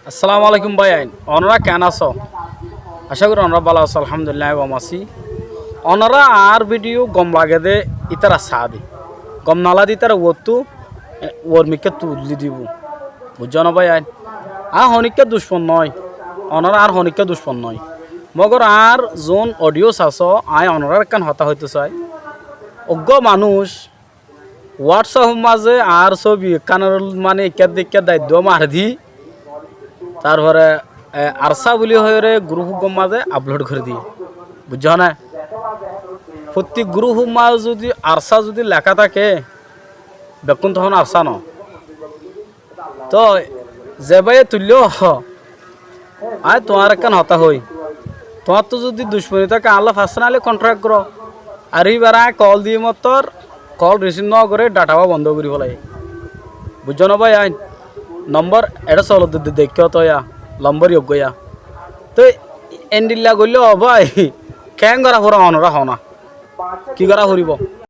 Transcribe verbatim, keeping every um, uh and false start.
Assalamu alaikum báiyain, onorá keén asó? Acá gorí onorá bála asó, alhamdulillah, aññí gom así. Onorá añár bidiyó gom lagedé ítara saá de, gom nalagedé ítara uottú, e, uor mikká tulí dibou. Buijjó né báiyain? Aññí honikká ducmon noói, onorá añár honikká ducmon noói. Mogor añár zuún odhiyós asó, aññí onorár ekkán hotá hoitó sai. Uggúa manúic WhatsApp or mazé añár sóbi ekkánor mani ekká de ekká daiddúa mari di, tarfore, e, ARSA buli hoiyóre gurúf uggúar mazé aplod gorí diyé. Buijjó né? Fottí gurúf or mazé zudi ARSA zudi leká táke, bekkún toóu ARSA noó. Tói ze báiye tuilló, aññí tuáñre ekkán hotá hoói, tuáñttú zudi ducmoni táke añálla farsonali kontrakt goró. Ar íbaré aññí koól diyí mottór, koól risív nógoré, dhatawá bondó gorí félaiyé. Buijjó né báiyain? Nombor eçé solodde deikkó tóiya, lombor yoggóiya. Tói endilla goillé ó bái, keén gorá foribó onorá hoóna? Ki gorá foribó?